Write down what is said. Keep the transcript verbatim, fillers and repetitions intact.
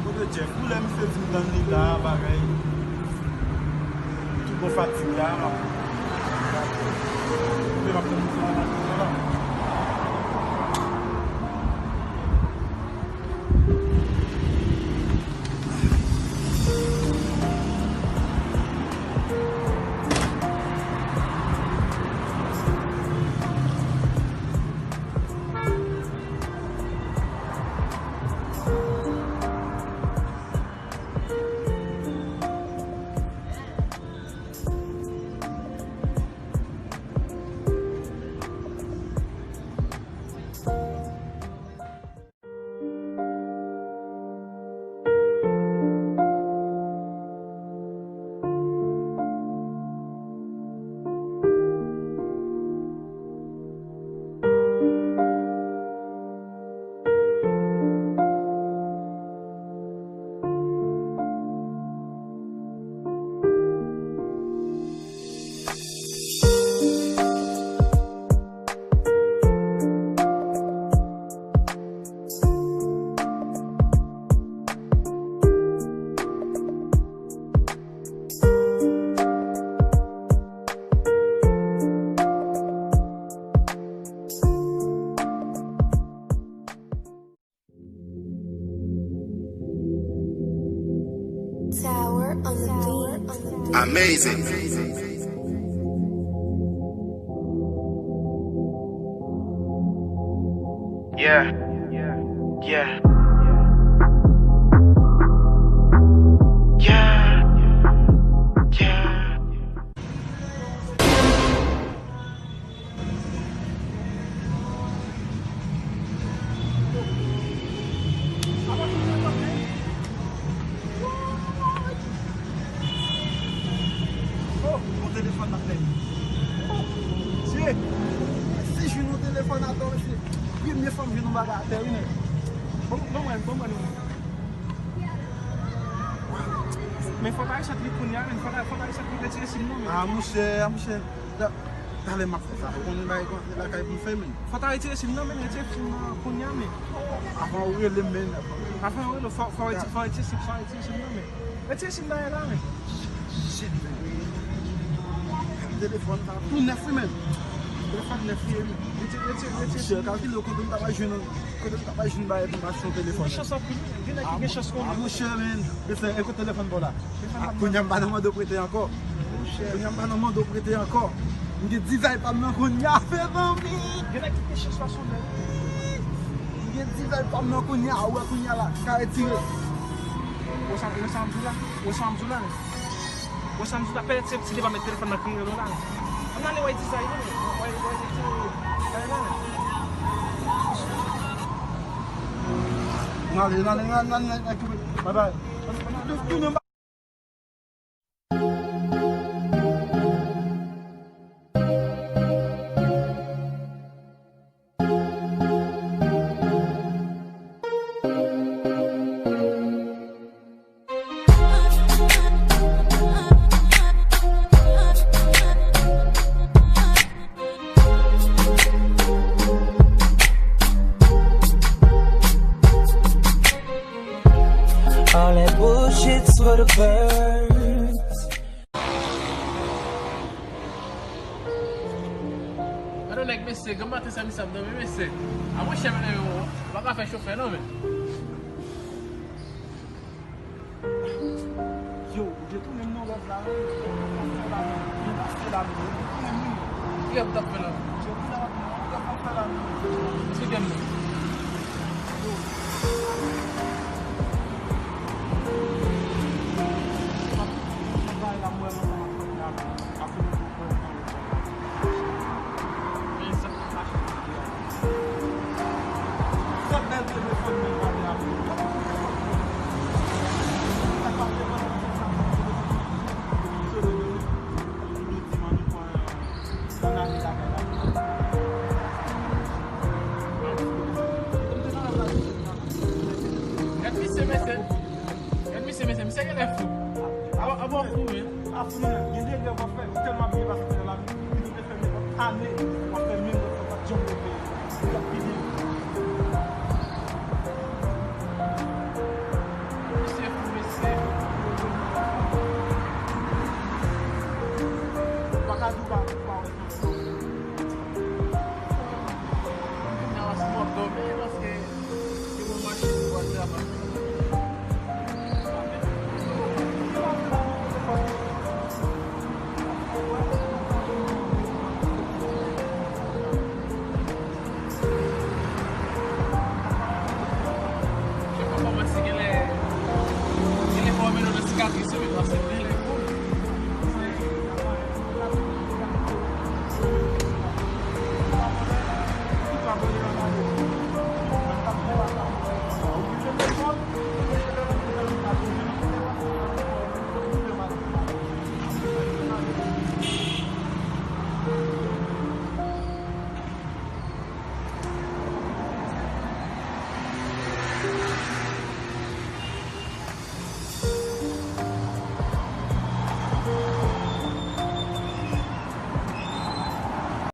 Kote Jeff? Pou lè misye di m tann li la, bagay. Tout bon fatig la, m ap, m ap tann misye nan maten la. Tower on the beat. Amazing. Yeah. Yeah. Yeah. Yeah. Oh, yon telefòn atè. Oh, Bondye. Si jwenn yon telefòn atè, mesye. Premye fwa m jwenn yon bagay atè, wi, nèg. Bon, bon, mwen, bon, mwen. Men fò ta reset li kounye a, men fò ta, fò ta reset li, retire sim nan, men. Ah, monchè, ah, monchè. Ta-, talè m ap fè sa. Ou konnen bagay kòmanse lakay pou m fè, men. Fò ta retire sim nan, men, retire sim nan kounye a, men. Avan ou rele m, men. Avan ou rele, fò, fò retire, fò retire sim, fò retire sim nan, men. Retire sim nan la, men. Shit, men. Telefòn sa tou nèf, wi, men. Telefòn nèf, wi, wi. Retire, retire, retire sim nan. Chè, kalkile kote m ta va jwenn, kote m ta va jwenn bay pou m achte yon telefòn. Gen chans anpil, wi. Gen nèg ki gen chans konnen. Ah, monchè, men. Mesye, e kote telefòn pa w la? Ah, kounye a m pa nan mande w prete ankò. Kounye a m pa nan mande w prete ankò. M gen diz iPad nan kounye a, fè zanmi. Gen nèg ki gen chans fason nèg. M gen diz iPad nan kounye a, ou wè kounye a la, ka retire. Wè sa, wè sa m di w la? Wè sa m di w la? Wè sa m di w la? Pèlèt se, se li pa met telefòn nan kriye nou la. Ann ale wè diz iPad, wè, wè, wè, wè, wè, wè. N ale, n ale, n ale, n ale, n ale, bye bye. Tounen All that bullshit's for the birds. Gade yon nèg, mesye, granm maten sa, misye ap dòmi, mesye. A, monchè, men, ou pa ka fè chofè, non, men. Yo, ou detounen m nan rèv la, wi. Ou pa fè la, men. Ou pa fè la, men. Ou detounen m, wi. Ki rèv ou t ap fè la? Yo, ki rèv ou t ap fè la, men? Esplike m, non. Yo. Nan bagay la, m wè, m ansanm ak kòb la, men. Apre, nou pran nan rèv la. Gad misye, mesye. Gad misye, mesye. Misye genlè fou. Aba, aba w fou, wi. A fou, men. Gen de rèv w ap fè, ou tèlman byen pase nan lavi, li te fè men ane, w ap fè menm rèv sa, w pa t janm reve. Li ap pede